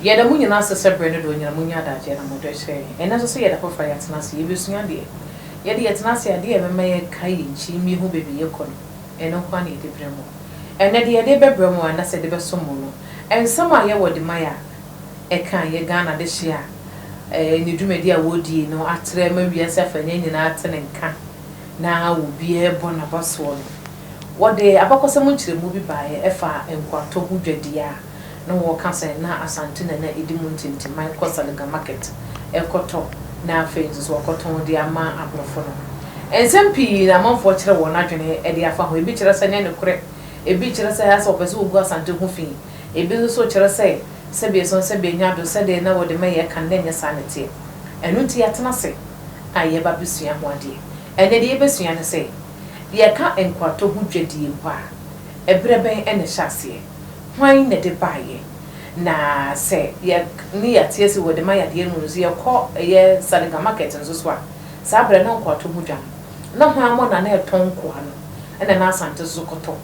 Yɛda mo nyinaa ase sɛ berɛ no de onyina monya adagyeɛ na modɔ kyerɛ yɛn. Ɛnnɛ nso sɛ yɛda foforɔ a yɛatena ase, yɛbɛsua adeɛ. Yɛde yɛtena ase a, adeɛ a ɛbɛma yɛakae yɛn nkyi ma yɛahu baabi yɛkɔ no, ɛno nko ara na yɛde brɛ mo. Ɛnnɛ deɛ yɛde rebɛbrɛ mo anaasɛ yɛde bɛsom mo no, nsɛm a yɛwɔ de ma yɛ a ɛka yɛ Ghana dehyeɛ a ne dwumadie a wɔredie no atrɛ ma wiase afanaa nyinaa ate ne nka na obiara rebɔ n'abasoɔ no, wɔde abakɔsɛm nkyerɛmu bi baeɛ ɛfa nkoatɔ ho dwadie a na wɔka sɛ na Asante na na ɛdi mu ntintiman kɔ Salaga Market kɔtɔ na afei nso so wɔkɔtɔn de ama aborɔfo no. Nsɛm pii na amanfoɔ kyerɛ wɔn adwene de afa ho. Ebi kyerɛ sɛ ɛnyɛ nokorɛ, ebi kyerɛ sɛ asɛ wɔpɛ sɛ wɔgu Asante ho fi, ebi nso so kyerɛ sɛ sɛbi ɛsɔn sɛbi ɛnyɛ ado, sɛdeɛ na wɔde ma yɛka no na ɛnyɛ saa na ɛteɛ. Ɛno nti yɛatena ase a yɛreba abɛsua ho adeɛ. Ɛnnɛ deɛ yɛbɛsua ne sɛ, yɛka nkoatɔ ho dwadie mpo a, ɛberɛ bɛn na ɛhyɛ aseɛ? Hwan na ɛde baeɛ? Na sɛ yɛ ne yɛate ase wɔ dɛm ayadeɛ no mu no, sɛ yɛkɔ ɛyɛ Saliga market nso so a, saa berɛ no na nkoatɔ ho dwa no, na hwan mo na na ɛtɔn nkoa no, ɛna na Asante nso kɔtɔ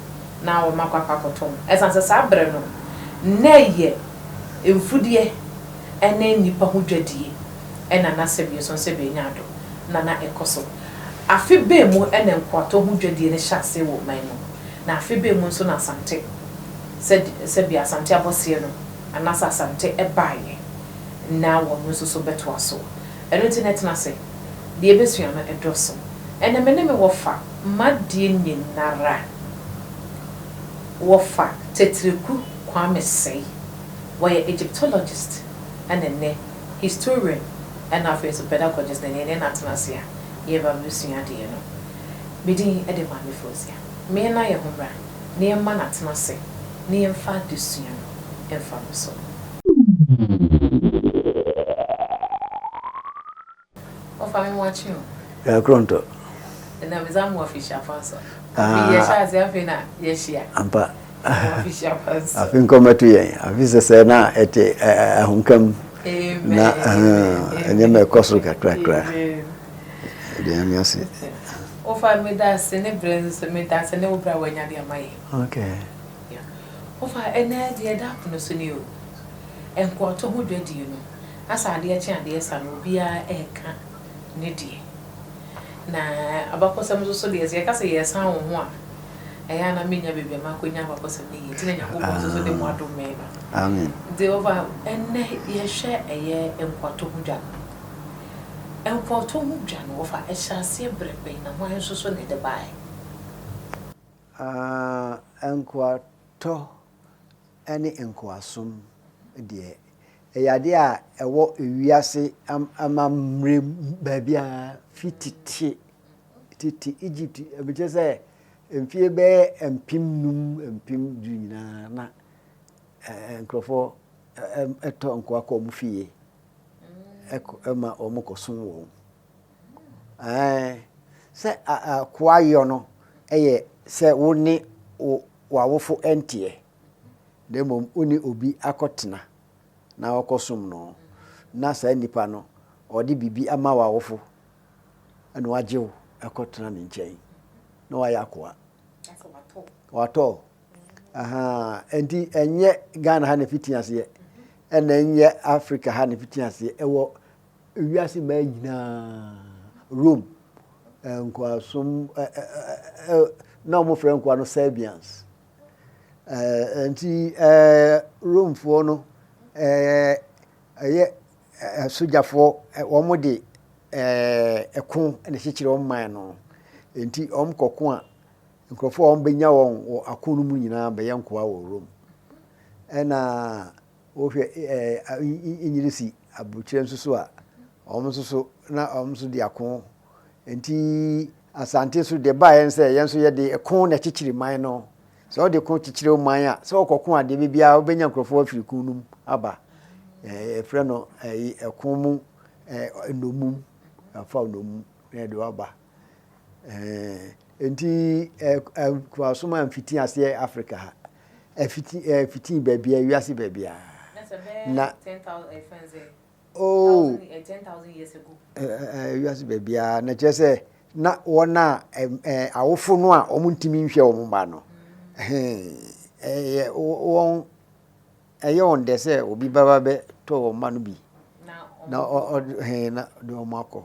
na wɔn akɔ akɔ akɔtɔn. Ɛsiane sɛ saa berɛ no na ɛyɛ mfudeɛ ne nnipa ho dwadie ɛna na sɛbi nso sɛbi ɛnya ado na na ɛkɔ so. Afe bɛn mu na nkoatɔ ho dwadie no hyɛ aseɛ wɔ ɔman mu? Na afe bɛn mu nso na Asante, sɛ sɛbi Asante abɔseɛ no anaasɛ Asante baeɛ na wɔn nso so bɛtoa so? Ɛno nti na tena ase, deɛ yɛbɛsua no ɛdɔso. Ɛnnɛ me ne me wɔfa m'adeɛ nyinara, wɔfa Tetreku Kwame Sɛi, wɔyɛ Egyptologist ɛna nnɛ historian ɛna afei nso pedagogist na yɛne no atena ase a yɛreba abɛsua adeɛ no. Me din de Maame Fauziah. Me na yɛn ho mmra na yɛmma no atena ase na yɛmfa adesua no mfa no so. Wɔfa me mo akye o. Yɛ kronto. Na me za mo afihyia fa nso. Afi yɛ hyɛ ase afei na yɛhyia. Ampa. Afihyia fa nso. Afi nkɔmɛto yɛn. Afi sɛsɛ na ɛte ahonkam. Amen. Na nneɛma ɛkɔ so kakrakra. Ɛde Nyame ase. Wofa meda ase ne brɛ nso meda ase ne wo brɛ a wanya de ama yɛ. Okay. Wofa ɛnɛ deɛ ɛda apono so ni o. Nkoatɔ ho dwadie no, asa adeɛ kye adeɛ sa no obiara ɛreka ne deɛ. Na abakɔsɛm nso so deɛ sɛ yɛka sɛ yɛresan wo ho a, ɛyɛ a na menya baabi a makɔnya abakɔsɛm no yie nti na Nyankopɔn nso so de mo adom me no. Amen. Nti wofa ɛnɛ yɛhwɛ ɛyɛ nkoatɔ ho dwa no. Nkoatɔ ho dwa no wofa ɛhyɛ aseɛ berɛ bɛn na hwan nso so na ɛde baeɛ? Ah, nkoatɔ ne nkoasom deɛ, ɛyɛ adeɛ a ɛwɔ wiase amammerɛ mu baabiara fi tete tete Egypt, mekyerɛ sɛ mfie bɛyɛ 5000, 10,000 nyinaa na nkurɔfoɔ tɔ nkoa kɔ wɔn fie ma wɔkɔsom wɔn. Ɛɛ sɛ akoayɔ no yɛ sɛ wo ne w'awofo nteɛ, na mmom wo ne obi akɔtena na ɔkɔsom no, na saa nipa no ɔde biribi ama w'awofo na wagye wo akɔtena ne nkyɛn na wayɛ akoa. Watɔ. Aha, nti ɛnyɛ Ghana ha na ɛfiti aseɛ, ɛna ɛnyɛ Africa ha na ɛfiti aseɛ, ɛwɔ wiase mmaa nyinaa. Rome, nkoasom, na wɔfrɛ nkoa no Serbians. Nti Romefoɔ no, ɛyɛ sogyafoɔ, wɔn de ɛko na ɛkyekyere wɔn man no. Nti wɔn kɔko a, nkurɔfoɔ a wɔbɛnya wɔn wɔ ako no mu nyinaa bɛyɛ nkoa wɔ Rome. Ɛna wohwɛ Enyirisi aburokyerɛ nso so a, wɔn nso so na wɔn nso de ako. Nti Asante nso deɛ baeɛ ne sɛ yɛn nso yɛde ɛko na ɛkyekyere man no. Sɛ wode ko kyekyere wo man a, sɛ wokɔko a deɛ bɛbiara wobɛnya nkurɔfoɔ afiri ko no mu aba. Yɛfrɛ no ɛko mu nnommum, afa nnommum na yɛde wo aba. Nti nkoasom amfiti aseɛ Africa ha. Ɛfiti ɛfiti baabiara, wiase baabiara. Na oh wiase baabiara na kyerɛ sɛ na wɔn a awofo no a wɔn ntumi nhwɛ wɔn mma no ɛyɛ wɔn. ɛyɛ wɔn dɛ sɛ obi bɛba bɛtɔ wɔn mma no bi na ɔde na ɔde wɔn akɔ.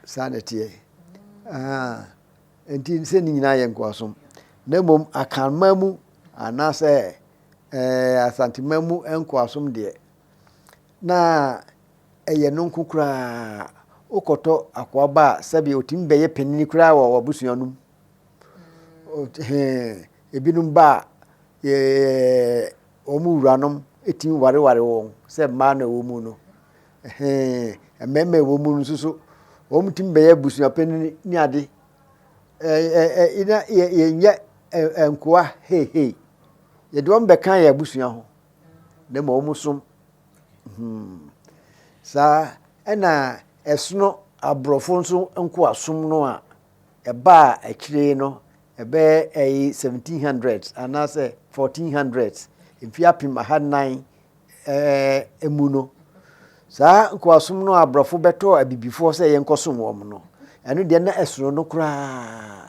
Saa na ɛteɛ. Nti sɛ ne nyinaa yɛ nkoasom. Na mmom Akanman mu anaasɛ ɛɛ Asanteman mu nkoasom deɛ, na ɛyɛ no nko koraa. Wokɔtɔ akoa ba a, sɛbe ɔtumi bɛyɛ panini koraa wɔ w'abusua no mu. Ebinom ba a, wɔn wuranom tumi wareware wɔn sɛ mmaa na ɛwɔ mu no. Mmarima a ɛwɔ mu no nso so, wɔtumi bɛyɛ abusua panin ne ade. Na yɛnyɛ nkoa heihei. Yɛde wɔn bɛka yɛn abusua ho, na mmom wɔsom. Hmm. Saa ɛna ɛsono aborɔfo nso nkoasom no a ɛbaa akyire no ɛbɛyɛ ɛyi 1700s anaasɛ 1400s mfe 1400 ɛɛ mu no saa nkoasom no a aborɔfo bɛtɔɔ abibifoɔ sɛ yɛnkɔsom wɔn no ɛno deɛ na ɛsono no koraa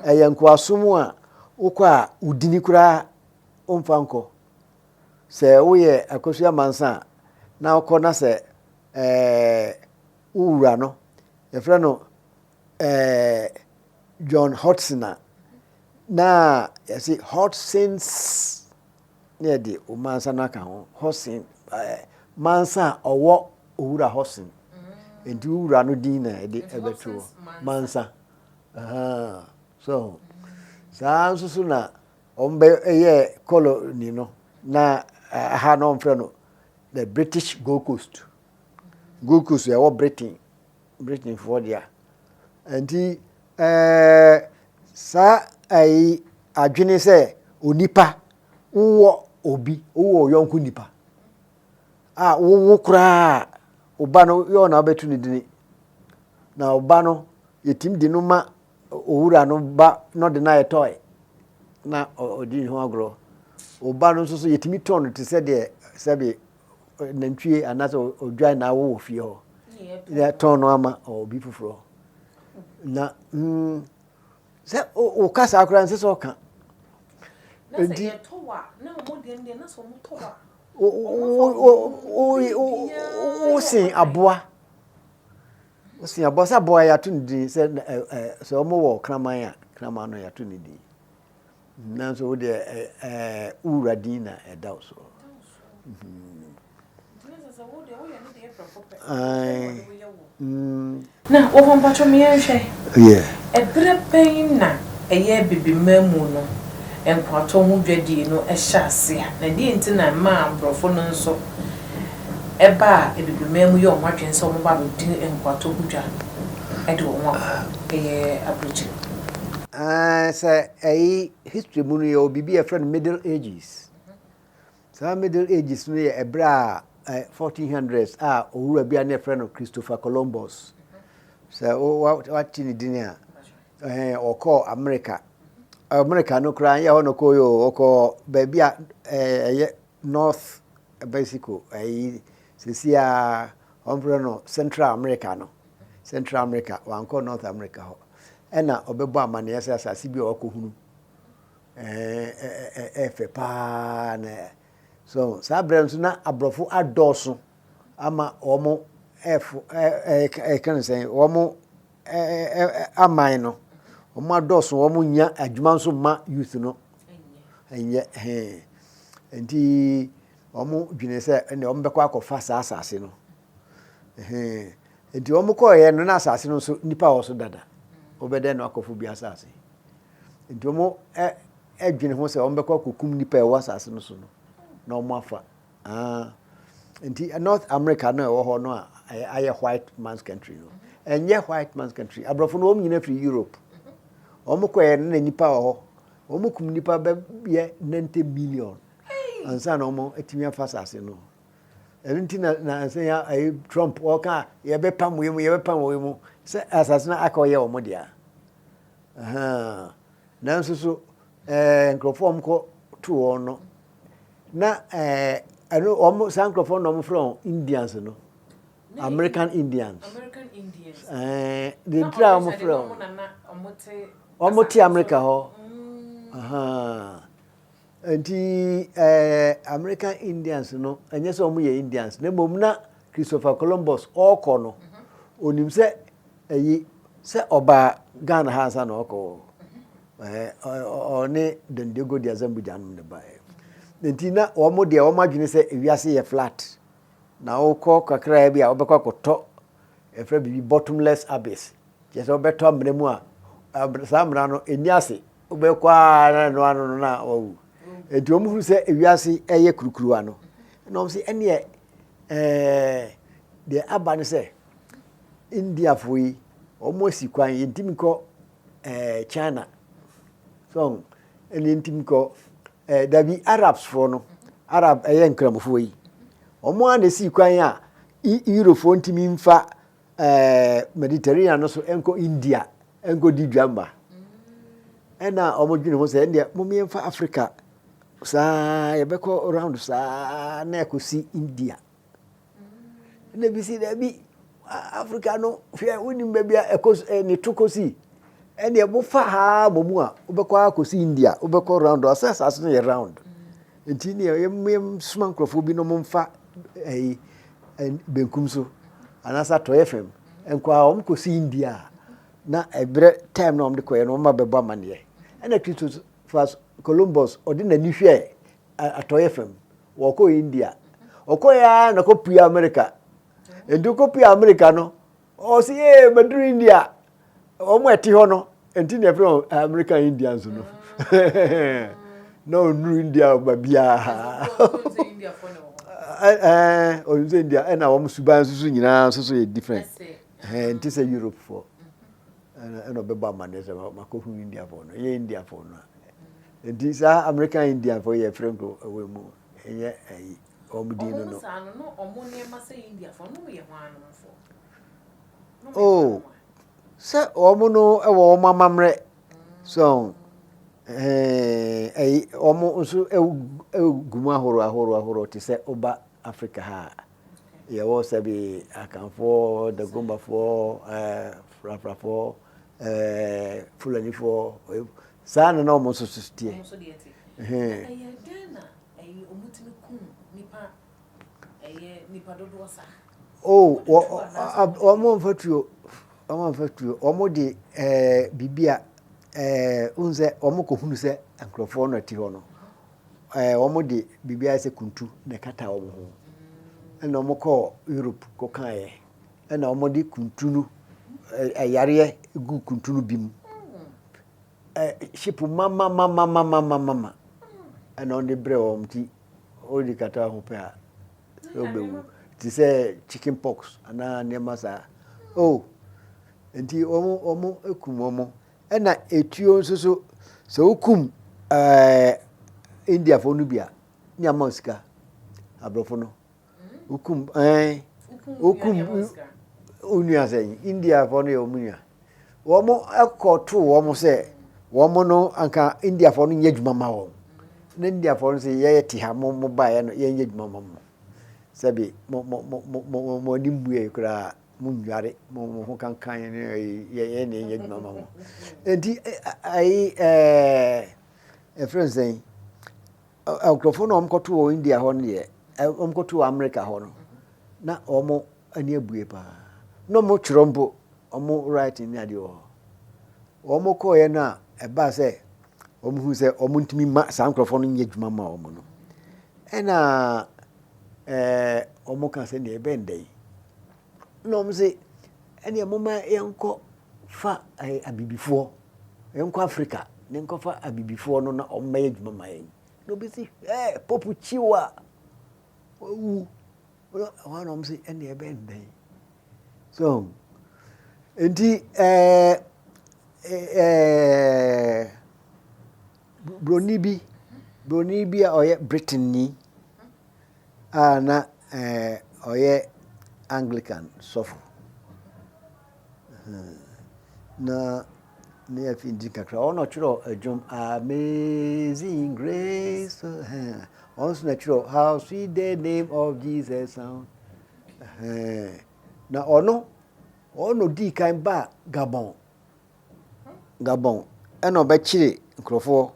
ɛyɛ nkoasom a wokɔ a wodini koraa womfa nkɔ Sɛ woyɛ Akosua Mansa a, na wokɔ na sɛ ɛɛ wo wura no, yɛfrɛ no ɛɛ John Hudson a, na yɛse Hudson's na yɛde wo Mansa no aka ho. Hudson ɛɛ Mansa a ɔwɔ owura Hudson. Nti wo wura no din na yɛde ɛbɛto hɔ. Mansa. Ahaa. So saa nso so na Wɔbɛyɛɛ colony no na ha na wɔfrɛ no the British Gold Coast. Gold Coast ɛwɔ Britain, Britainfoɔ dea. Nti ɛɛ saa ɛyi adwene sɛ onipa wowɔ obi wowɔ ɔyɔnko nipa a wowo koraa wo ba no yɛ ɔna wobɛto ne dini na ɔba no yɛtumi de no ma Owura no ba no de no ayɛ tɔe na ɔdi ne ho agorɔ. Ɔba no nso so yɛtumi tɔn no te sɛ deɛ sɛbe nantwie anaasɛ odwan na awo wɔ fie hɔ. Yɛtɔn no ama obi foforɔ. Na mm, sɛ woka saa koraa nsɛ sɛ ɔka. Nti wosen aboa. Wosi aboa sɛ aboa yɛato ne din sɛ sɛ wɔn wɔ kraman a kraman no yɛato ne din nanso wo deɛ ɛɛ wura din na ɛda wo so. Na wɔfa mpatsɔ me yɛnhwɛ. Ɛberɛ bɛn na ɛyɛ Abibiman mu no nkoatɔ ho dwadie no hyɛ ase a, na deɛn nti na ɛmaa aborɔfo no nso baa Abibiman mu yɛɛ wɔn adwene sɛ wɔba abɛdi nkoatɔ ho dwa de wɔn akɔ ɛyɛ aburokyire? Ɛɛ, sɛ ɛyi history mu no yɛwɔ biribi a yɛfrɛ no Middle Ages. Saa Middle Ages no yɛ ɛberɛ a eh, 1400s a owura bi a ne yɛfrɛ no Christopher Columbus. Sɛ wate ne din a, ɛɛ ɔkɔɔ America. America no koraa nyɛ hɔ na ɔkɔɔ yɛ o, ɔkɔɔ baabi a ɛyɛ North Mexico, ɛyi sisi a wɔfrɛ no Central America no. Central America, wankɔ North America hɔ. Ɛna ɔbɛbɔ amanneɛ sɛ asase bi a wakɔhunu ɛɛ fɛ paa na so saa berɛ nso na aborɔfo adɔɔso ama wɔn ɛfo ɛɛ ɛka no sɛn wɔn aman no wɔn adɔɔso wɔn nya adwuma nso mma youth no ɛnyɛ hɛn nti wɔn dwene sɛ ɛnna wɔn bɛkɔ akɔfa saa asase no hɛn nti wɔn kɔɔyɛ no na asase no nso nipa wɔ so dada wɔbɛdɛn no akɔfo bi asase. Nti wɔn dwene ho sɛ wɔbɛkɔ akɔkum nnipa a ɛwɔ asase no so no na wɔn afa. Ah. Nti North America no ɛwɔ hɔ no a ayɛ white man's country no. Ɛnyɛ white man's country. Aborɔfo no wɔn nyinaa firi Europe. Wɔn kɔɛ no na nnipa wɔ hɔ. Wɔn kum nnipa bɛyɛ 90 million ansa na wɔn atumi afa asase no. Ɛno nti na na ansa ya ayi Trump ɔka yɛbɛpam wei mu yɛbɛpam wei mu sɛ asase no aka ɔyɛ wɔn dea. Ahaa. Nanso so ɛɛ nkurɔfoɔ a wɔkɔ to wɔn no, na ɛɛ ɛno wɔn saa nkurɔfoɔ no na wɔfrɛ wɔn Indians no. American Indians. American Indians. Ɛɛ deɛ ntira a wɔfrɛ wɔn. Wɔn te America hɔ. Mm. Ahaa. Nti ɛɛ American Indians no, ɛnyɛ sɛ wɔn yɛ Indians, na mmom na Christopher Columbus ɔrekɔ no, onim sɛ ɛyi sɛ ɔbaa Ghana ha ansa na ɔkɔ hɔ. Ɛɛ ɔne Don Diego de Azambuja nom na baeɛ. Nti na wɔn deɛ wɔn adwene sɛ ewiase yɛ flat. Na wokɔ kakraa bi a wobɛkɔ akɔtɔ yɛfrɛ biribi bottomless abyss. Kyerɛ sɛ wobɛtɔ amena mu a saa amena no ɛnni ase. Wobɛkɔ ara na ɛno ano no na wawu. Nti wɔn hunu sɛ ewiase ɛyɛ kurukuruwa no. Ɛna wɔn sɛ ɛneɛ ɛɛ deɛ aba ne sɛ Indiafoɔ yi wɔn asi kwan yɛntumi nkɔ ɛɛ China. So ɛne yɛntumi nkɔ ɛɛ dabi Arabsfoɔ no Arab ɛyɛ nkramofoɔ yi wɔn ara na esi kwan a Eurofoɔ ntumi nfa ɛɛ Mediterranean no so nkɔ India nkɔ di dwa mma. Ɛna wɔn dwene ho sɛ ɛndeɛ mo yɛnfa Africa saa yɛbɛkɔ round saa na ɛkɔsi India. Ɛna ebi si daabi Africa no hwɛ wonim baabi a ɛkɔ ne to kɔsi ɛndeɛ mofa ha mmɔ mu a wobɛkɔ akɔsi India wobɛkɔ round asɛ asase no yɛ round nti ne yɛsoma nkurɔfoɔ bi no momfa ɛyi benkum so anaasɛ atɔeɛ fam nkɔ a wɔn kɔsi India a na ɛberɛ time na wɔn de kɔɛ no wɔn abɛbɔ amaneɛ ɛna Christopher Columbus ɔde n'ani hwɛɛ atɔeɛ fam wɔkɔ India ɔkɔɛ ara na kɔpue America nti kɔpue America no ɔsi ee maduru India wɔn ɛte hɔ no nti na ɛfrɛ wɔn American Indians no na ɔnuru India ba biara ɛɛ ɔnuru sɛ India ɛna wɔn suban nso so nyinaa nso so yɛ different ɛɛ nti sɛ Europe foɔ ɛna ɔbɛbɔ amaneɛ sɛ makɔhunu India foɔ no ɛyɛ India foɔ no Nti saa American Indian fo yɛ frɛ nkuro ɛwɔ mu ɛnyɛ ɛyi wɔn din no no. Wɔn saa no no wɔn nneɛma sɛ India fo no yɛ hwan nom fo. Oh sɛ wɔn no ɛwɔ wɔn amammerɛ so ɛɛ ɛyi wɔn nso ɛgu mu ahorow ahorow ahorow te sɛ ɔba Africa ha yɛwɔ sɛbi Akanfoɔ, Dagombafoɔ, ɛɛ Frafrafoɔ, ɛɛ Fulanifoɔ. Saa na na wɔn nso so teɛ. Wɔn nso deɛ te. Ɛyɛ dɛn na ɛyi wɔn tumi kum nipa ɛyɛ nipa dodoɔ saa? Oh, wɔn mfa tuo, wɔn mfa tuo, wɔn de ɛɛ biribi a ɛɛ n sɛ wɔn kɔ hunu sɛ nkurɔfoɔ na ti hɔ no, ɛɛ wɔn de biribi ayɛ sɛ kuntu na ɛkata wɔn ho, ɛna wɔn kɔɔ Europe kɔ kaeɛ, ɛna wɔn de kuntu no ɛyareɛ gu kuntu no bi mu. Ship mamamamamamamama ɛna ɔde brɛ wɔn nti ɔde kata ho pɛ a sɛ ɔbɛwu te sɛ chicken pox anaa nneɛma saa oh nti wɔn wɔn kum wɔn ɛna etuo nso so sɛ wokum ɛɛ Indiafoɔ no bi a ne ama sika aborɔfo no. Wokum ɛn wokum wo nua sɛn Indiafoɔ no yɛ wɔn nua. Wɔn kɔto wɔn sɛ wɔn no anka Indiafoɔ no nyɛ adwuma ma wɔn. Na Indiafoɔ no sɛ yɛyɛ te ha mo mo baeɛ no yɛnyɛ adwuma ma mo. Sɛbi mo mo mo mo mo ani mmue koraa mo nnware mo mo ho kankan ne yɛ yɛ na yɛnyɛ adwuma ma mo. Nti ayi ɛɛ ɛfrɛ nsɛn. Nkurɔfoɔ no a wɔkɔto wɔ India hɔ no deɛ, wɔkɔto wɔ Amerika hɔ no, na wɔn ani abue paa. Na wɔtwerɛ mpo, wɔn writing ne adeɛ wɔ hɔ. Wɔkɔeɛ no a, ɛbaa sɛ wɔhunu sɛ wɔntumi mma saa nkurɔfoɔ no nyɛ adwuma ma wɔn no, ɛna ɛɛ wɔka sɛ deɛ ɛbɛn dɛ yi. Na wɔn se, ɛneɛ momma yɛnkɔ fa ɛɛ abibifoɔ, yɛnkɔ Africa na yɛnkɔfa abibifoɔ no na wɔmmɛyɛ adwuma ma yɛn. Na obi se, hwɛ pope kyiw a wawu. Ɛhɔ na wɔn se, ɛneɛ ɛbɛn dɛn. So, nti ɛɛ ɛɛ broni bi, broni bi a ɔyɛ Britainni a na ɔyɛ Anglican sɔfo. Na ne afi ndi kakra. Ɔno na ɔtwerɛ dwom Amazing Grace. Ɔno nso na ɛtwerɛ How Sweet the Name of Jesus Sound. Na ɔno, ɔno na ɔdii kan baa Gabon. Gabon ɛna ɔbɛkyere nkurɔfoɔ.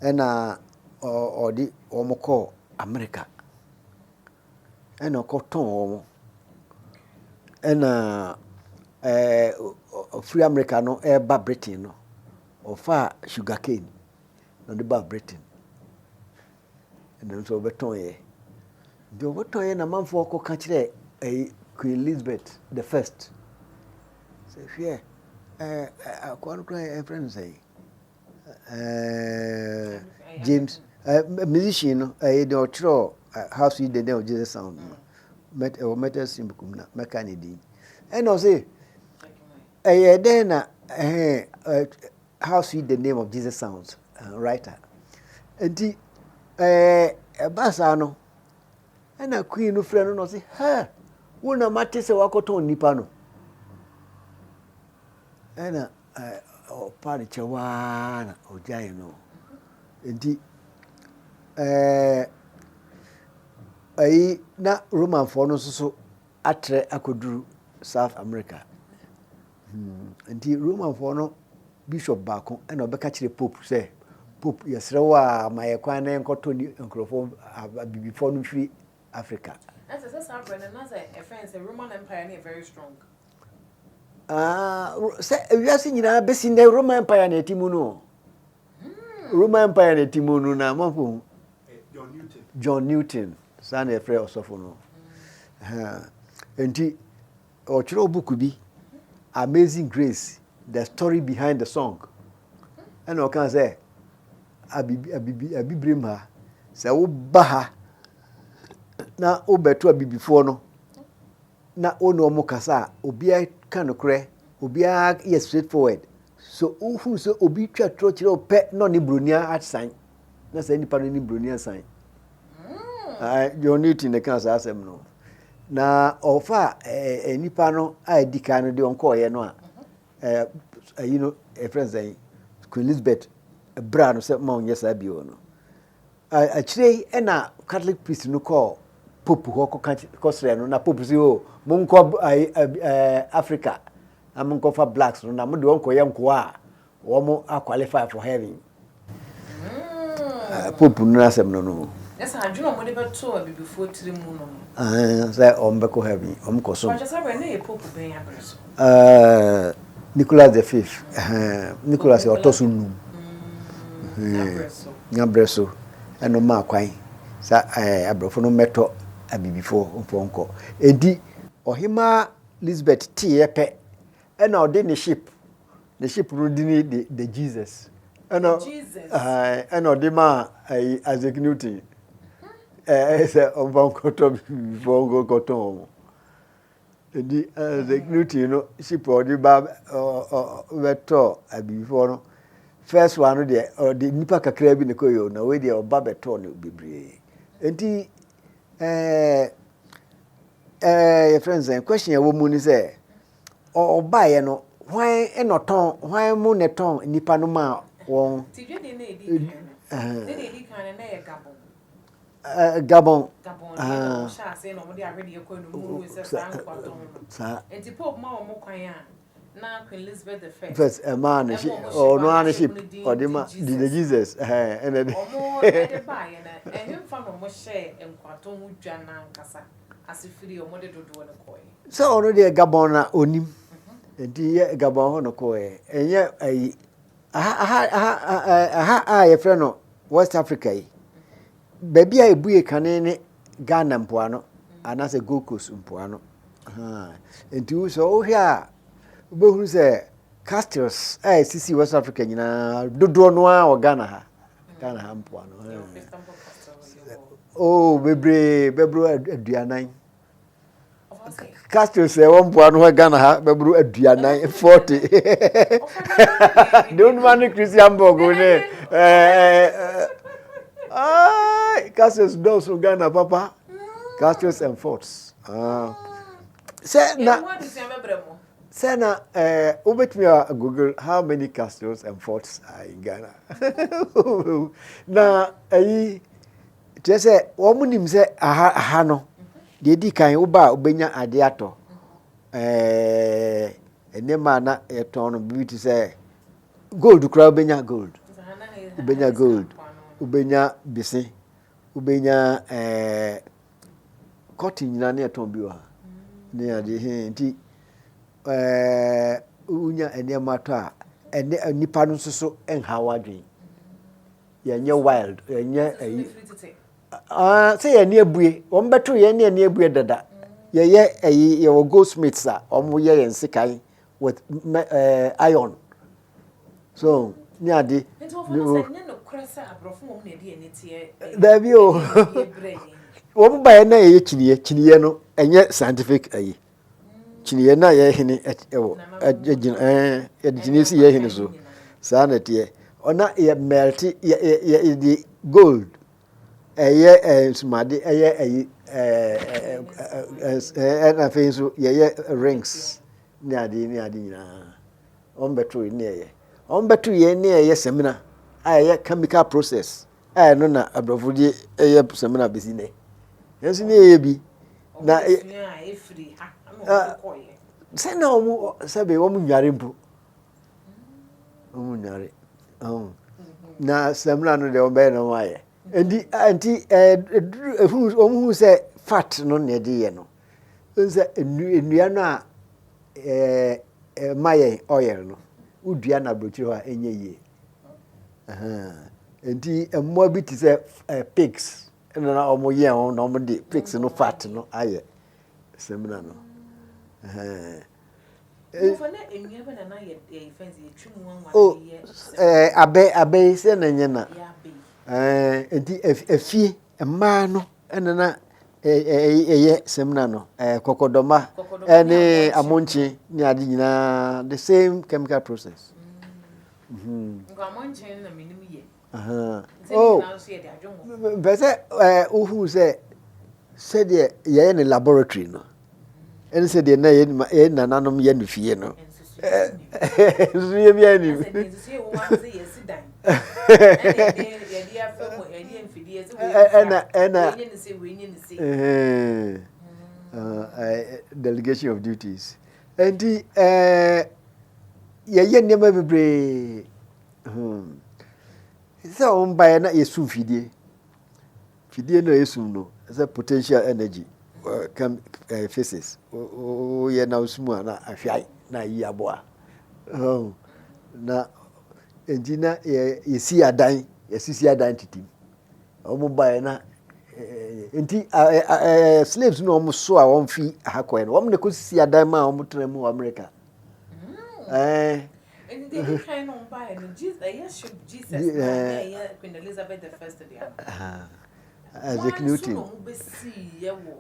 Ɛna ɔde wɔn kɔɔ Amerika. Ɛna ɔkɔtɔn wɔn. Ɛna ɛɛ ɔfiri Amerika no ɛreba Britain no, ɔfaa sugar cane na ɔde baa Britain. Ɛno nso ɔbɛtɔn yɛ. Nti ɔbɛtɔn yɛ na amanfoɔ kɔka kyerɛ ɛyi Queen Elizabeth the first. Sɛ hwɛ ɛɛ akoa no koraa yɛfrɛ no sɛn? Ɛɛ James ɛɛ musician no ɛyɛ deɛ ɔtwerɛ How Sweet the Name of Jesus Sound no. Mɛt ɛwɔ Methodist book mu na mɛka ne din. Ɛna ɔse ɛyɛ dɛn na ɛhɛn How Sweet the Name of Jesus Sounds writer. Nti ɛɛ ɛba saa no ɛna queen no frɛ no na ɔse hɛ wo na mate sɛ wakɔtɔn nipa no. Ɛna ɔpa no kyɛw ara na ɔgyae no. Nti ɛɛ ayi na Romanfoɔ no nso so atrɛ akɔduru South America. Hmm. Nti Romanfoɔ no bishop baako ɛna ɔbɛka kyerɛ Pope sɛ Pope yɛsrɛ wo a ma yɛ kwan na yɛnkɔtɔ ni nkurɔfoɔ abibifoɔ no mfiri Africa. Na sɛ sɛ saa berɛ no na sɛ ɛfɛn sɛ Roman Empire no yɛ very strong. Ah, sɛ wiase nyinaa bɛsi nnɛ Roman Empire na ɛte mu no. Hmm. Roman Empire na ɛte mu no na amanfo hu. John Newton. John Newton, saa na yɛfrɛ ɔsɔfo no. Nti ɔtwerɛ book bi, Amazing Grace, the story behind the song. Ɛna ɔka sɛ abibi abibi abibirem ha sɛ woba ha na wobɛto abibifoɔ no na wo ne wɔn kasa a, obiara ka nokorɛ, obiara yɛ straight forward. So wohunu sɛ obi twa torɔ kyerɛ wo pɛ na ɔne buroni asan, na saa nipa no ne buroni asan. Mm. John Newton na ɛka saa asɛm no. Na ɔfa eh, nipa no a ɛdi kan no deɛ ɔnkɔɔyɛ no a, eh, ayi no, ɛfrɛ no sɛn, Queen Elizabeth bra no sɛ ma ɔnyɛ saa bio no. Akyire yi na Catholic priest no kɔɔ Pope hɔ kɔka kɔsrɛ no na Pope sɛ o monkɔ Africa na monkɔfa blacks no na mode wɔn kɔyɛ nkoa a wɔn aqualify for heaven. Mm. Pope no n'asɛm no no. Nyɛ sɛ adwene a wɔde bɛto abibifoɔ tiri mu no no. Sɛ wɔn bɛkɔ heaven, wɔn kɔ so. Ɔkyɛ sɛ bɛ ne yɛ Pope bɛn abere so. Nicholas the fifth, Nicholas ɔtɔ so num. N'abrɛ so ɛna ɔmaa kwan sɛ aborɔfo no mmɛtɔ abibifoɔ mfoɔ nkɔ. Enti ɔhemaa Elizabeth teeɛ pɛ ɛna ɔde ne ship, ne ship no dini de the Jesus, ɛna ɛna ɔde maa ɛyi Isaac Newton ɛɛ sɛ ɔmfa nkɔtɔ abibifoɔ nkɔtɔn wɔn. Enti Isaac Newton no ship a ɔde ba bɛtɔɔ abibifoɔ no, first one no deɛ ɔde nnipa kakraa bi na ɛkɔeɛ o, na wei deɛ ɔba bɛtɔɔ no bebree. Enti ɛɛ ɛɛ yɛfrɛ no sɛn question a ɛwɔ mu ne sɛ ɔbaeɛ no hwan na ɔtɔn hwan mu na ɛtɔn nnipa no maa wɔn. Ti dwadie na ɛdi kan no, ne deɛ ɛdi kan no na ɛyɛ Gabon. Gabon. Gabon deɛ na wɔn hyɛ aseɛ na wɔn de awedeɛ kɔ anum mu sɛ saa nkwa tɔn no. Saa. Nti Pope ma wɔn kwan a na Queen Elizabeth the First. First ɛmaa ne ship ɔno ara ne ship ɔde ma di the Jesus ɛhɛn ɛna de. Wɔn ɛde baayɛ no ɛhenfa na wɔn hyɛɛ nkwatɔn ho dwa n'ankasa ase firi wɔn de dodoɔ no kɔɛ. Sɛ ɔno deɛ Gabon na onim nti yɛ Gabon hɔ no kɔɛ ɛnyɛ ayi aha aha aha aha a yɛfrɛ no West Africa yi, baabi a ebue kane ne Ghana mpoano anaasɛ Gold Coast mpoano. Nti sɛ wohwɛ a, wobɛhunu sɛ castles a ɛsisi West Africa nyinaa dodoɔ no ara wɔ Ghana ha. Ghana ha mpoano. Oh, bebree bɛboro 40. Castles a ɛwɔ mpoano hɔ Ghana ha bɛboro 40 40 deɛ onuma ne Christian Borg ne ɛɛ castles dɔɔso Ghana papa castles and forts ah. sɛ na sɛ na ɛɛ wobɛtumi a Google how many castles and forts are in Ghana na ɛyi. Kyerɛ sɛ, wɔnim sɛ aha aha no, deɛ ɛdi kan woba a wobɛnya adeɛ atɔ. Ɛɛ nneɛma a na yɛtɔn no biribi te sɛ gold koraa wobɛnya gold. Wobɛnya gold. Wobɛnya bese, wobɛnya ɛɛ cotton nyinaa ne yɛtɔn bi wɔ ha ne ade he nti ɛɛ wonya nneɛma tɔ a ɛne nipa no nso so nha w'adwene. Yɛnyɛ wild, yɛnyɛ ayi. Ah, sɛ yɛn ani abue, wɔn bɛto yɛn ne ani abue dada. Yɛyɛ ayi, yɛwɔ goldsmiths a wɔn yɛ yɛn sekan with eh, iron. So, ne ade. Nti wɔfa no sɛ nyɛ nokorɛ sɛ aborɔfo wɔn na ɛde yɛn teɛ. Daabi o. Wɔn baeɛ na yɛyɛ kyiniiɛ, kyiniiɛ no ɛnyɛ scientific ayi. Kyiniiɛ no a yɛn hene wɔ gyina ɛɛ yɛde kyiniiɛ si yɛn hene so saa na ɛteɛ ɔna yɛ mɛlte yɛ yɛ yɛde gold ɛyɛ ɛɛ nsumade ɛyɛ ɛyi ɛɛ ɛɛ ɛna afei nso yɛyɛ rings ne ade ne ade nyinaa wɔn bɛto yɛn ne ɛyɛ wɔn bɛto yɛn ne ɛyɛ sɛmina a ɛyɛ chemical process. A ɛno na aborɔfo de yɛ samina bɛsi nnɛ. Yɛn nso ne yɛyɛ bi. Na sɛ na wɔn sɛbe wɔn nnware mpo. Wɔn nnware. Na samina no deɛ wɔn bɛyɛ na wɔn ayɛ. Nti nti ɛduru ehunu wɔn hu sɛ fat no na ɛde yɛ no. Sɛ nnua no a ɛɛ ɛma yɛn oil no, wodua no aburokyire hɔ a ɛnyɛ yie. Nti mmoa bi te sɛ pigs ɛna na wɔn yɛn wɔn na wɔn de pigs no fat no ayɛ samina no. O abɛ abɛ yi sɛ na nyɛ na nti efie mmaa no ɛna na ɛyɛ samina no kɔkɔdɔma ɛne amonkye ne ade nyinaa the same chemical process. Nka na menim yɛ. Oh, mpɛ sɛ wohunu sɛ sɛdeɛ yɛyɛ no laboratory no ɛne sɛdeɛ na yɛn nananom yɛ no fie no nsusuiɛ biara nim ɛna ɛna delegation of duties Enti yɛyɛ nneɛma bebree. Hmm. Sɛ wɔn baeɛ na yɛsum fidie. Fidie no a yɛsum no sɛ potential energy kam physics. Woyɛ na wosum a na ahwae na ayi aboa. Na enti na yɛsi adan, yɛsisi adan titim. Wɔn baeɛ na nti slaves no wɔn so a wɔn fi ha kɔɛ no wɔn na kɔ sisi adan ma a wɔn tena mu wɔ America. Ɛɛ. Nti deɛ ɛdi kan no wɔn baeɛ no Jesus ɛyɛ ship Jesus na ɛyɛ Queen Elizabeth the first deɛ no. Isaac Newton. Wɔn nso na wɔn bɛsi yɛ wɔ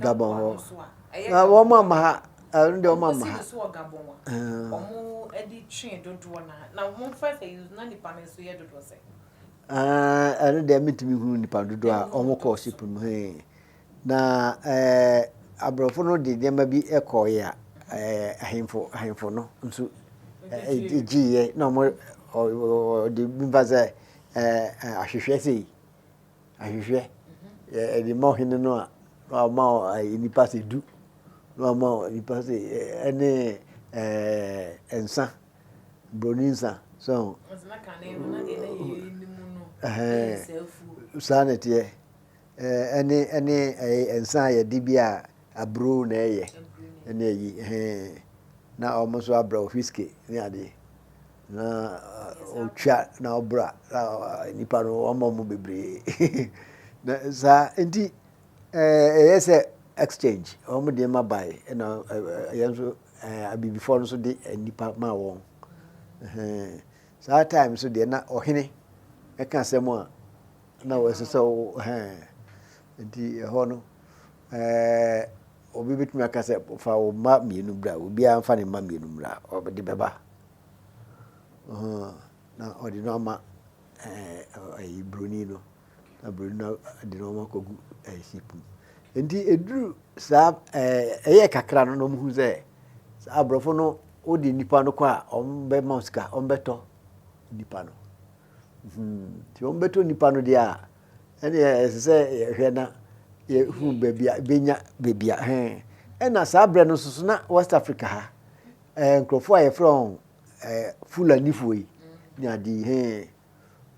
Gabon hɔ. Na wɔn ama ha ɛno deɛ wɔn ama ha. Wɔn so wɔ Gabon a wɔn de twe dodoɔ na na wɔn fa sɛ na nipa no nso yɛ dodoɔ sɛ. Aah ɛno deɛ mentumi nhunu nnipa dodoɔ a wɔn kɔɔ ship no mu hee. Na ɛɛ aborɔfo no de nneɛma bi kɔɔeɛ a ɛɛ ahemfo ahemfo no nso gyeeɛ na wɔn wɔde bi mfa sɛ ɛɛ ahwehwɛ sei ahwehwɛ yɛde ma ɔhene no a na wama nnipa sɛ du na wama nnipa sɛ ɛne ɛɛ nsa. Broni nsa so ho. Saa na ɛteɛ. Ɛne ɛne ɛyɛ nsa a yɛde bi a aburo na ɛyɛ ɛne ayi ɛhɛn na wɔn nso abrɛ wo whiskey ne adeɛ na ɔtwa na ɔbra na nipa no wɔn wɔn bebree na saa nti ɛyɛ sɛ exchange wɔn deɛ ma bae ɛna yɛn nso. Abibifoɔ no nso de nnipa maa wɔn. Saa time nso deɛ na ɔhene ɛka asɛm a na ɛsɛ sɛ wo nti ɛhɔ no ɛɛ obi bɛtumi aka sɛ fa wo mma mmienu bra obiara mfa ne mma mmienu mmra ɔde bɛba na ɔde no ama ɛɛ broni no. Na buroni no de nneɛma kɔgu ship mu. Nti ɛduru saa ɛyɛ kakra no na wɔhu sɛ saa aborɔfo no wode nnipa no kɔ a wɔbɛma wo sika, wɔbɛtɔ nnipa no. Hmm, nti wɔbɛtɔ nnipa no deɛ a ɛne ɛsɛ sɛ yɛhwɛ na yɛhu baabi a bɛnya baabi a hɛn. Ɛna saa berɛ no nso so na West Africa ha nkurɔfoɔ a yɛfrɛ wɔn Fulanifoɔ yi ne ade yi hɛn.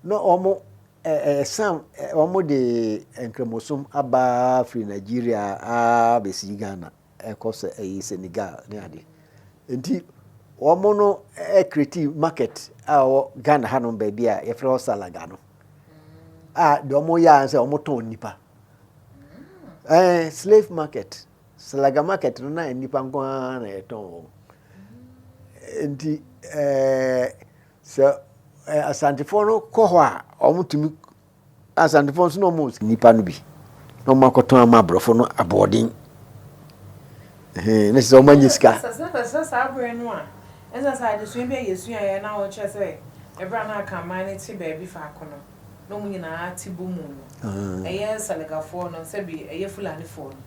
Na wɔn Ɛsan wɔn de nkramosom aba firi Nigeria ara bɛsi Ghana ɛkɔ sɛ ɛyi Senegal ne ade. Nti wɔn no create market a ɛwɔ Ghana hanom baabi a yɛfrɛ hɔ Salaga no a deɛ wɔn yɛ ara sɛ wɔn tɔn nnipa. Ɛɛ slave market, Salaga market no na nnipa nko ara na yɛtɔn wɔn. Nti ɛɛ Sɛ Asantefoɔ no kɔ hɔ a, wɔtumi, Asantefoɔ nso na wɔn nnipa no bi, na wɔn akɔtɔn ama aborɔfo no aboɔden. Ɛhɛn, ne sɛ wɔn anya sika. Sɛ saa berɛ no a, ɛsɛ sɛ adesua bi a yɛsuaeɛ na wɔkyerɛ sɛ ɛberɛ a na Akanman no te baabi faako no, na wɔn nyinaa te bɔ mu no, ɛyɛ Salegafoɔ no, sɛbi ɛyɛ Fulanifoɔ no,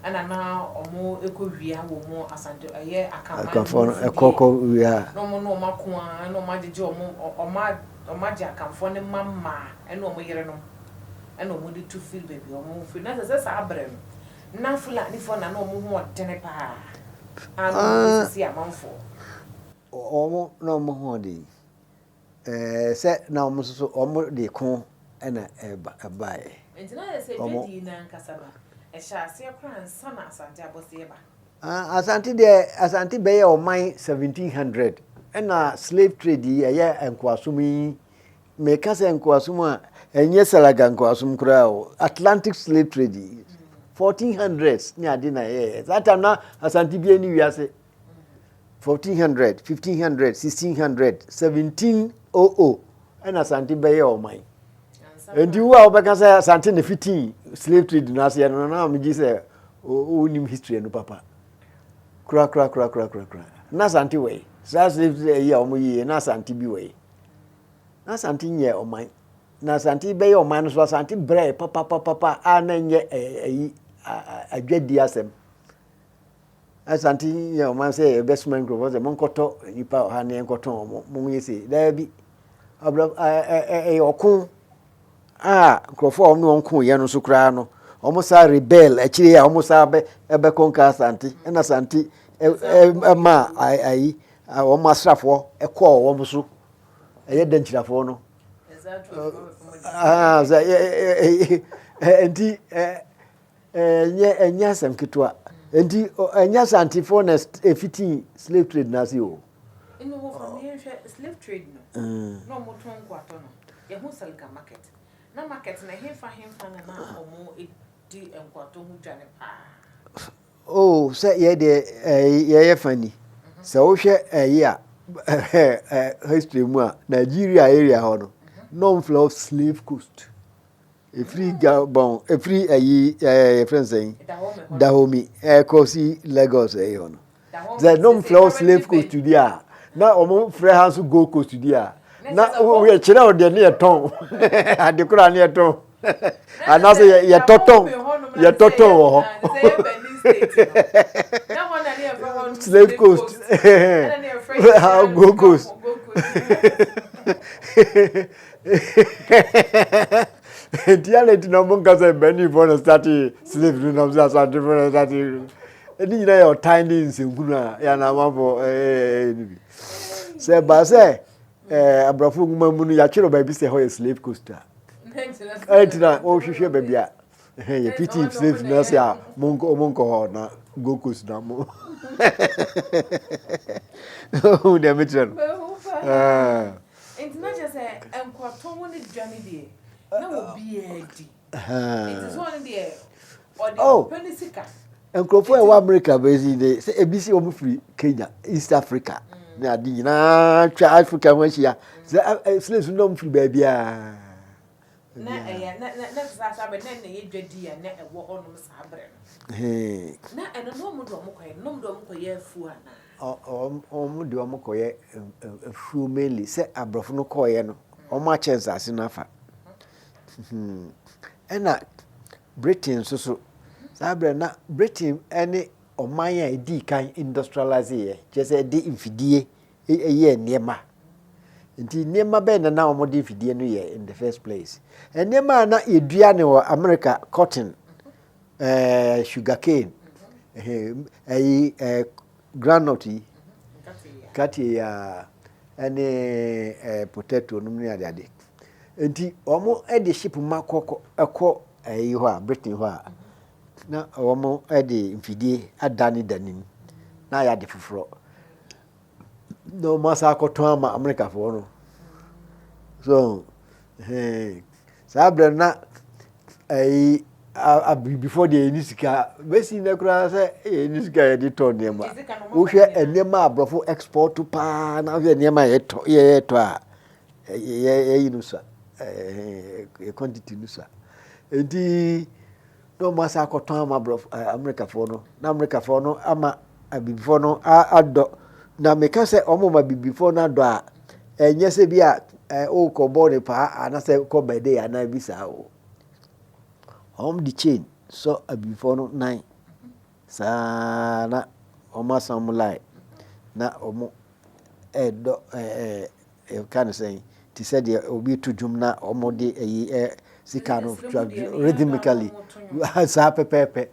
ɛna na wɔn kɔ wia wɔ mu Asante, ɛyɛ Akanman no Akanfoɔ no mu ɛkɔ mfidie, kɔ wia. na wɔn ne wɔn ako ara, na wɔn agyegye wɔn, wɔn wɔn agye Akanfoɔ no mma mmaa ɛne wɔn yerenom, ɛna wɔn de tu firi baabi a wɔn firi. Na ɛsɛ sɛ saa berɛ no, na Fulanifoɔ na na wɔn ho ɔdene paa, a na wɔn de sisi amanfoɔ. Wɔn na wɔn ho ɔden. Ɛɛ sɛ na wɔn nso so wɔn de ko na ɛba ɛbaeɛ. Nti na ayɛ sɛ Wɔn. dwadie no ankasa no, ɛhyɛ aseɛ koraa ansa na Asante abɔseɛ ba. Ah, Asante deɛ, Asante bɛyɛ ɔman 1700 ɛna slave trade yi ɛyɛ nkoasom yi, meka sɛ nkoasom a, ɛnyɛ Salaga nkoasom koraa o, Atlantic slave trade yi, 1400s ne ade na ɛyɛɛ. Saa time na Asante bi ani wiase. 1400, 1500, 1600, 1700 ɛna Asante bɛyɛ ɔman. Nti wo a wobɛka sɛ Asante na fitii slave trade no aseɛ no na megye sɛ wonim history no papa. Kora kora kora kora kora kora. Na Asante wɔ yi. Saa slave trade ayi a wɔn yie na Asante bi wɔ yi. Na Asante nyɛ ɔman. Na Asante bɛyɛ ɔman no so Asante brɛ papapapa a na nyɛ ayi adwadi asɛm. Asante yɛ ɔman sɛ yɛbɛsoma nkurɔfoɔ sɛ monkɔtɔ nnipa wɔ ha na yɛnkɔtɔn wɔn, monyɛ sei. Daabi. Ɛyɛ ɔko a nkurɔfoɔ a wɔne wɔn koeɛ no nso koraa no, wɔn saa rebel akyire a wɔn saa bɛ ɛbɛkɔnka Asante ɛna Asante ɛma ayi wɔn asrafoɔ ɛkɔɔ wɔn so ɛyɛ dankyirafoɔ no. Nti Ɛnyɛ ɛnyɛ asɛm ketewa. Nti ɛnyɛ Asantefoɔ na ɛfitii slave trade no ase o. Ɛna wɔ fa mi yɛnhwɛ slave trade no. Na wɔn tɔn nkoatɔ no. Yɛho Salga market. Na market no ɛhefa hefa na na wɔn di nkoatɔ ho dwa no paa. Oh sɛ yɛ deɛ ɛɛ yɛyɛ fa ni. Sɛ wohwɛ ɛyi a history mu a Nigeria area hɔ no na wɔn frɛ hɔ slave coast. Ɛfiri Gabon, ɛfiri ayi ɛɛ yɛfrɛ no sɛn Dahomey ɛkɔ si Lagos ɛyi hɔ no. Sɛ nom frɛ wo slave coast di a na wɔn frɛ ha nso Gold Coast di a na woyɛ kyerɛ wo deɛ ne yɛ tɔn ade koraa ne yɛ tɔn anaasɛ yɛtɔ tɔn yɛtɔ tɔn wɔ hɔ. Slave coast Gold Coast. Nti adɛn nti na ɔmo nka sɛ Beninfoɔ na starte slave no nam sɛ Asantefoɔ na starte ɛne nyinaa yɛ ɔtan ne nsɛnhunu a yɛ anamanfoɔ ɛyɛ no bi sɛ ɛbaa sɛ ɛɛ aborɔfo nwoma mu no yɛatwerɛ baabi sɛ hɔ yɛ slave coast a ɛnti na wɔhwehwɛ baabi a yɛ piti slave no ase a monkɔ monkɔ hɔ na Gold Coast na mo deɛ mekyerɛ no Nti na kyerɛ sɛ nkoatɔ ho ne dwa no deɛ na obiara di. Nti sɛ ɔno deɛ ɔde oh. ɔpɛ ne sika. Nkurɔfoɔ a ɛwɔ Amerika bɛsi de sɛ ebi si wɔn firi Kenya, East Africa mm. ne ade nyinaa twa Africa ho ahyia sɛ slaves no wɔn firi baabiara. Na ɛyɛ na na na saa saa bɛ na na ɛyɛ dwa di a na ɛwɔ hɔnom saa berɛ no. Na ɛno na wɔn de wɔn kɔyɛ na wɔn de wɔn kɔyɛ afuo anaa. Wɔn de wɔn kɔyɛ afuo mainly sɛ aborɔfo no kɔɔeɛ no wɔn akyɛ nsaase no afa. Ɛna Britain nso so saa berɛ na Britain ne ɔman a ɛdii kan industrialize yɛ kyerɛ sɛ ɛde mfidie yɛɛ nneɛma. Nti nneɛma bɛn na na wɔde mfidie no yɛ in the first place? Nneɛma a na yɛdua no wɔ America cotton, eh, sugar cane, ɛyi eh, groundnut yi, nkateɛ yi a, ɛne eh, potato nom ne adeade. Nti wɔn de ship ma kɔ kɔ ɛyi hɔ a Britain hɔ a na wɔn de mfidie adane dane mu na ayɛ ade foforɔ na wɔn asan akɔtɔn ama Amerikafoɔ no. So hɛn saa berɛ no na ɛyi abibifoɔ deɛ yɛni sika bɛsi nnɛ koraa sɛ yɛni sika yɛde tɔ nneɛma. Wohwɛ nneɛma a aborɔfo export paa na wohwɛ nneɛma a yɛtɔ yɛtɔ a yɛyi no sua yɛ quantity no sua nti na wɔn asa akɔtɔn ama aborɔfo amerikafoɔ no na amerikafoɔ no ama abibifoɔ no adɔ na meka sɛ wɔn ma abibifoɔ no adɔ a ɛnyɛ sɛ bi a ɔrekɔ bɔ ne paa anasɛ kɔ bɛde anaa bi saa o wɔn de chain sɔ abibifoɔ no nan saa na wɔn asan wɔn line na wɔn ɛdɔ ɛɛ yɛka no sɛn te sɛ deɛ obi to dwom na wɔde ayi ɛ sika no rhythmically saa pɛpɛɛpɛ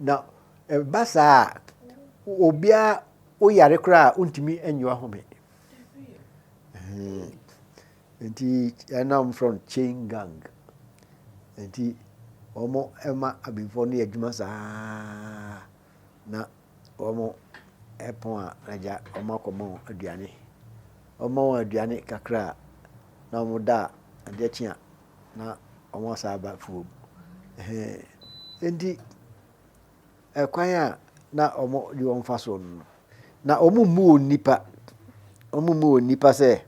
na ɛba saa a obiara woyare koraa a wontumi nnye wahome nti ɛna wɔfrɛ no chain gang nti wɔn ɛma abibifoɔ no yɛ adwuma saa na Wɔpɔn a, na agya wɔakɔma wɔn aduane. Wɔma wɔn aduane kakra a, na wɔda a, adeɛ kye a, na wɔasan aba afuom. Ɛhɛn. Enti ɛkwan a na wɔde wɔn fa soɔ no no, na wɔmmu wɔn nnipa. Wɔmmu wɔn nnipa sɛ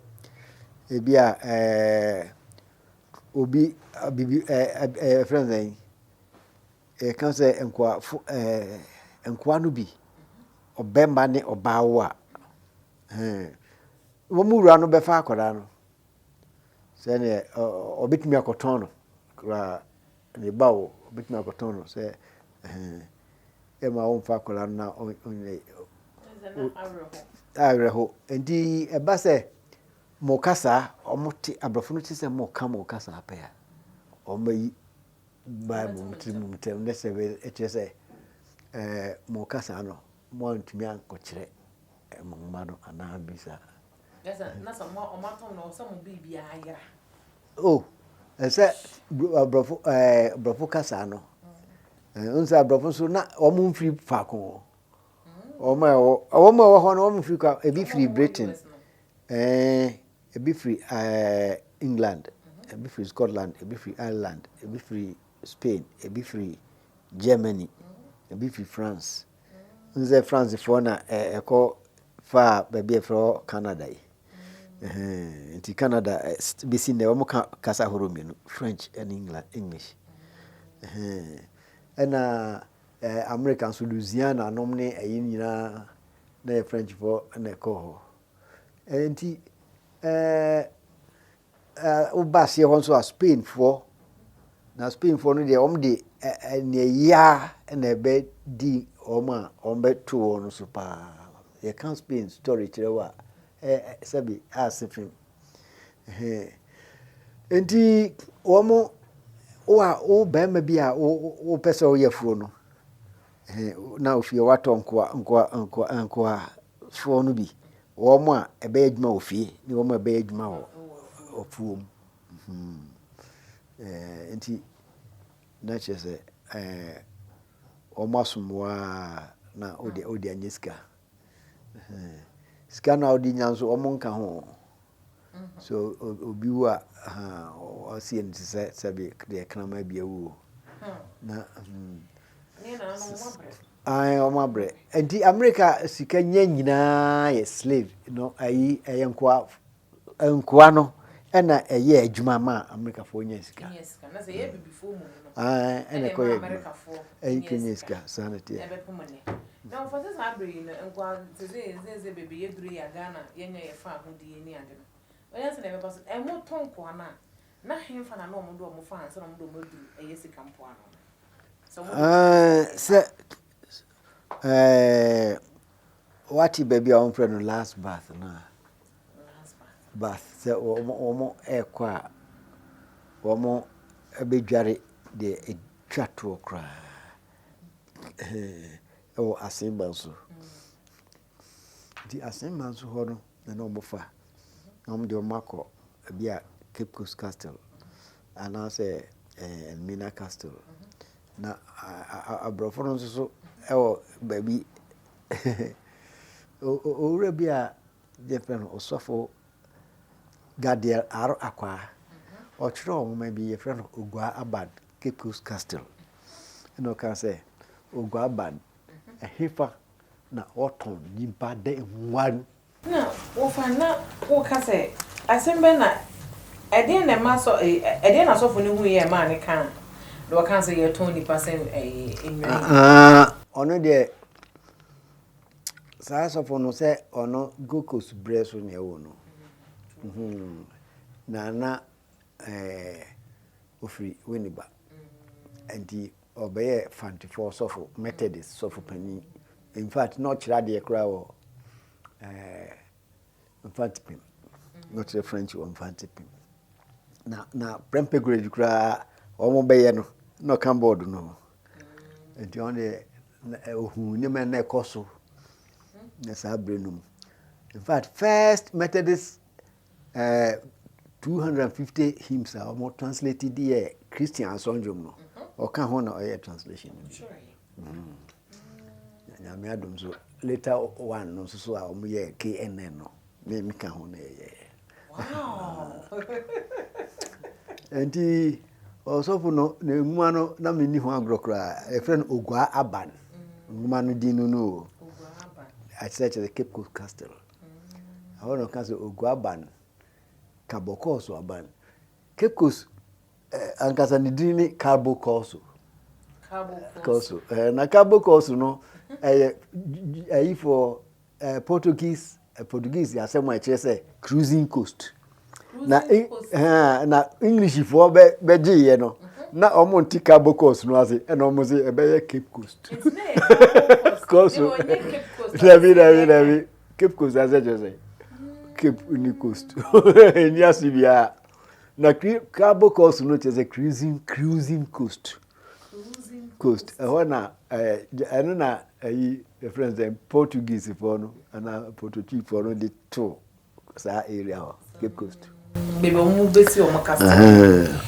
ebi a ɛɛ obi bibi ɛɛ ɛɛ yɛfrɛ no sɛn? Yɛka sɛ nkoafo ɛɛ nkoa no bi, ɔbarima ne ɔbaa wo a, ɛɛ wɔn wura no bɛfa akwadaa no sɛdeɛ ɔbɛtumi akɔtɔn no koraa ne ba o ɔbɛtumi akɔtɔn no sɛ ɛɛ ɛma wɔmfa akwadaa no na ɔnyɛ awerɛho nti ɛba sɛ mo kasa wɔn te aborɔfo no te sɛ mo ka mo kasa pɛ a wɔn bɛyi Bible mu tirim ntɛm ne sɛ ɛkyerɛ sɛ ɛɛ mo kasa no mo antumi ankɔkyerɛ mo mma no anaa bi saa. Na sɛ mo ɔmo atɔn no sɛ mo biribi ayera. Oh, ɛsɛ aborɔfo ɛɛ aborɔfo kasa no. Ɛɛ nso aborɔfo nso na wɔn mfiri faako. Wɔn a ɛwɔ wɔn a ɛwɔ hɔ no wɔn mfiri kwa ebi firi Britain. Ɛɛ Ebi firi England, ebi firi Scotland, ebi firi Ireland, ebi firi Spain, ebi firi Germany, ebi firi France. N sɛ Francefoɔ na ɛkɔ faa baabi a ɛfrɛ hɔ Canada yi. Nti Canada bɛsi nnɛ wɔn ka kasa ahorow mmienu, French ne England, English. Ɛna America nso Louisiana nom ne ɛyi nyinaa na yɛ Frenchfoɔ na ɛkɔɔ hɔ. Enti woba aseɛ hɔ nso a Spainfoɔ, na Spainfoɔ no deɛ wɔn de nea yia na ɛbɛdi wɔn a wɔbɛto wɔn no so paa. Yɛka Spain story kyerɛ wo a, sɛbi ase fem. Enti wɔn wo a wo barima bi a wopɛ sɛ woyɛ afuo no, na ofie watɔ nkoa nkoa nkoa nkoa foɔ no bi, wɔn a ɛbɛyɛ adwuma wɔ fie ne wɔn a ɛbɛyɛ adwuma wɔ afuom. Hmm. Eh, nti na kyerɛ sɛ eh, wɔn asom wo ara na wode wode anya sika. Eh, sika no a wode nya nso wɔn nka ho. So obi wu a, ɔsie no te sɛ sɛbi deɛ kraman bi awu o. Na hmm. Ae wɔn abrɛ. Nti Amerika sika nya nyinaa yɛ slave no ayi ɛyɛ nkoa nkoa no ɛna ɛyɛ adwuma ma Amerikafoɔ nya sika. Nya sika na sɛ ɛyɛ bibifoɔ mu no. Ae ɛna ɛkɔ yɛ adwuma. Ɛyi kɔ nya sika saa na ɛteɛ. Ɛbɛpem ne. Na wɔfa sɛ saa bere yi no nkoa te sɛ sɛ sɛ baabi yɛduru yi a Ghana yɛnya yɛfa ahodie ne ade no. Wɔnya sɛ na ɛbɛba so ɛmo tɔ nkoa no a na henfa na na wɔn de wɔn fa ansa na wɔn de wɔn aduru ɛyɛ sika mpoano no. Sɛ ɛɛ wate baabi a wɔfrɛ no last bath no a bath sɛ wɔn wɔn ɛrekɔ a wɔn bɛdware deɛ ɛtwa toɔ koraa ɛwɔ Asenman so nti Asenman so hɔ no na na wɔfa na wɔde wɔn akɔ ebi a. Cape Coast Castle anaasɛ Elmina Castle. Na aborɔfo no nso so wɔ baabi owura bi a yɛfrɛ no Ɔsɔfo Gadiel R. Akwaa. Ɔtwerɛɛ nwoma bi yɛfrɛ no Oguaa Aban, Cape Coast Castle. Ɛna ɔkaa sɛ, Oguaa Aban, ɛhefa na wɔtɔn nyimpa dɛ nguan? Na wɔfa na woka sɛ, Asɛm bɛn na, ɛdeɛn na ɛma sɔ, ɛdeɛn na sɔfo no huiɛ a ɛmaa no kaa deɛ ɔkaa sɛ yɛtɔn nnipa sɛ nnwan yi? Ɔno deɛ, saa sɔfo no sɛ ɔno Gold Coast berɛ so na ɛwɔ no, na na ɔfiri Winneba, nti ɔbɛyɛɛ Fantefoɔ sɔfo, Methodist sɔfo panin. In fact, na ɔkyerɛ adeɛ koraa wɔ ɛɛ Mfantsipim. Na ɔkyerɛ French wɔ Mfantsipim. Na na Prempeh College koraa wɔn bɛyɛ no na ɔka board no ho. Nti ɔno deɛ ohun nneɛma na ɛkɔ so na saa bere no mu. In fact, first Methodist eh, 250 hymns a wɔn translate de yɛ Christian asɔndwom no, ɔka ho na ɔyɛ translation no bi. Mm. Nyame adom so later one no nso so a wɔn yɛ KNN no, me me ka ho na ɛyɛ. Wow. Nti ɔsɔfo no ne nwoma no na menni ho agorɔ koraa. Yɛfrɛ no Oguaa Aban. Nwoma no din no no o. Akyerɛkyerɛ Cape Coast Castle. Ɛhɔ na ɔka sɛ Oguaban, Kabɔkɔɔso aban. Cape Coast eh, ankasa ne din ne Cabo Corso. Corso. Eh, na Cabo Corso no ɛyɛ ayifoɔ eh, Portuguese eh, Portuguese asɛm a ɛkyerɛ sɛ cruising coast. Na eh, na Englishfoɔ bɛ bɛgyeeɛ no na wɔn nte Cabo Coast no ase ɛna wɔn sɛ ɛbɛyɛ Cape Coast. Corso. Dabi dabi dabi. Cape Coast ase kyerɛ sɛ Cape ne coast ɛni ase biara na Cabo Coast no kyerɛ sɛ cruising cruising coast coast ɛhɔ na ɛno na ɛyi ɛfrɛ no sɛ Portuguese foɔ no anaa Portuguese foɔ no de to saa area hɔ Cape Coast. Baabi a wɔn bɛsi wɔn kasa.